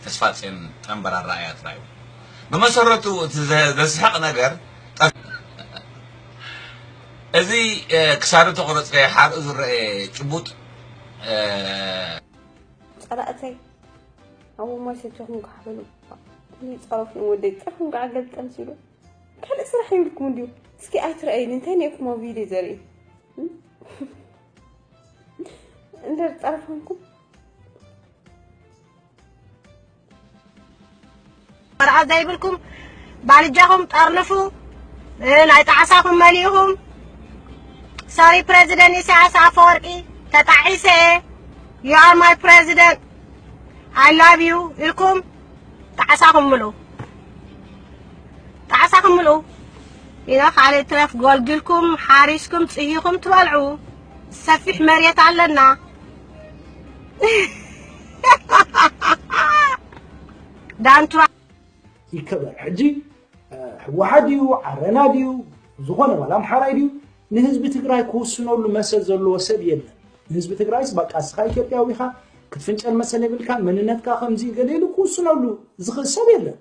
ተስፋጽዮን ጠንበራራ እያ ጥራይ። ብመሰረቱ እቲ ዘ-፣ ዘስሕቕ ነገር ጠፍ-፣ እዚ፣ እ፣ ክሳዱ ተቑረጸ ሓርኡ ዝረአ ጭቡጥ፣ እ፣ ጸላእተይ ኣብኡ ማይ ሰቲኹም ጋሕ በሉ። ጸረፉ ወደይ ጸረፉም ጋዕ ገልጠም ሲሉ ካልእ ስራሕ የብልኩም እንድዩ። እስኪ ኣይትረኣይኒ፣ እንታይ ነይርኩም ኣብ ቪድዮ ዘርኢ? እም? እንደር ጠርፈንኩም መርዓ ዘይብልኩም ባልጃኹም ጠርንፉ። እ፣ ናይ ጣዕሳኹም መሊእኹም። ሶሪ ፕሬዚደንት ኢሳያስ ኣፈወርቂ፣ ተጣዒሰ፣ you are my president, I love you ኢልኩም ጣዕሳኹም ምልኡ። ጣዕሳኹም ምልኡ። ኢና ካልእ ትረፍ ጎልጊልኩም፣ ሓሪስኩም፣ ጽሂኹም ትበልዑ። ሰፊሕ መሬት ኣለና። ዳንቱራ ይከበር። ሕጂ፣ እ፣ ህወሓት ድዩ፣ ዓረና ድዩ፣ ዝኾነ ዋላ ኣምሓራይ ድዩ፣ ንህዝቢ ትግራይ ክውስነሉ መሰል ዘለዎ ሰብ የለን። ንህዝቢ ትግራይስ፣ በቃ፣ እስኻ ኢትዮጵያዊ ኢኻ፣ ክትፍንጨል መሰል የብልካ፣ መንነትካ ከምዚ ገለ ኢሉ ክውስነሉ ዝኽእል ሰብ የለን።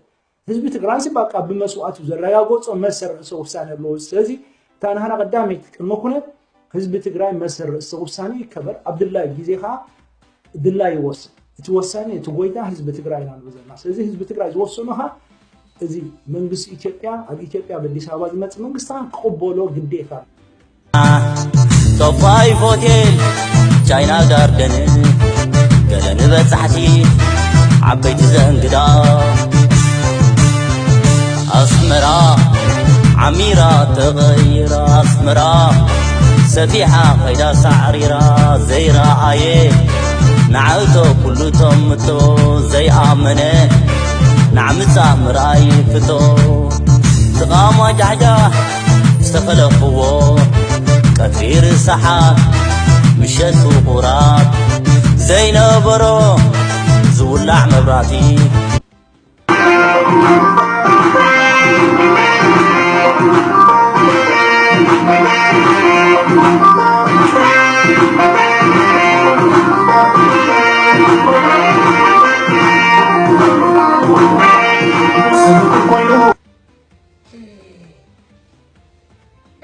ህዝቢ ትግራይስ፣ በቃ፣ ብመስዋእቱ ዘረጋገጾ መሰል ርእሰ ውሳኔ ኣለዎ። ስለዚ፣ እታ ናህና ቀዳመይቲ ቅድመ ኩነት ህዝቢ ትግራይ መሰል ርእሰ ውሳኔ ይከበር፣ ኣብ ድላይ ግዜ ኸዓ ድላይ ይወስን። እቲ ወሳኒ፣ እቲ ጎይታ ህዝቢ ትግራይ ኢና ንብል ዘለና። ስለዚ ህዝቢ ትግራይ ዝወሰኖ ኸዓ እዚ መንግስቲ ኢትዮጵያ፣ ኣብ ኢትዮጵያ፣ ኣብ ኣዲስ ኣበባ ዝመጽእ መንግስቲ ኸዓ ክቕበሎ ግዴታ። ቶፋይፍ ሆቴል፣ ቻይና ጋርደን፣ ገለ ንበጻሕቲ ዓበይቲ ዘንግዳ። ኣስመራ ዓሚራ ተቐይራ፣ ኣስመራ ሰፊሓ ኸይዳ ሳዕሪራ። ዘይረኣየ ንዓእቶ ኩሉ ተምቶ፣ ዘይኣመነ ንዓምጻ ምርኣይ ፍቶ። ጥቓማ ጃሕጃሕ ዝተኸለኽዎ ቀትሪ ርሳሓት ምሸት ውቑራት ዘይነበሮ ዝውላዕ መብራቲ።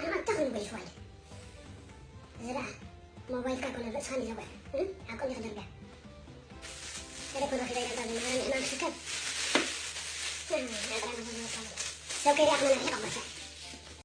ኣንታ ክንበይ ሸዋለ። እዚ ደኣ ሞባይልካ ኣይኮነ ርእስኻን እዩ ዘጉሕ። እ? ሓቁን እዩ ክደርብያ። ቴሌፎን ረኺበ ኢለ እዛ ዝነበረ ንሕና ንስከም። እ፣ ናጽራ ንኹን ይወጣ። ሰብ ከይረኣኽና ንርሒቕ ኣቦሻ።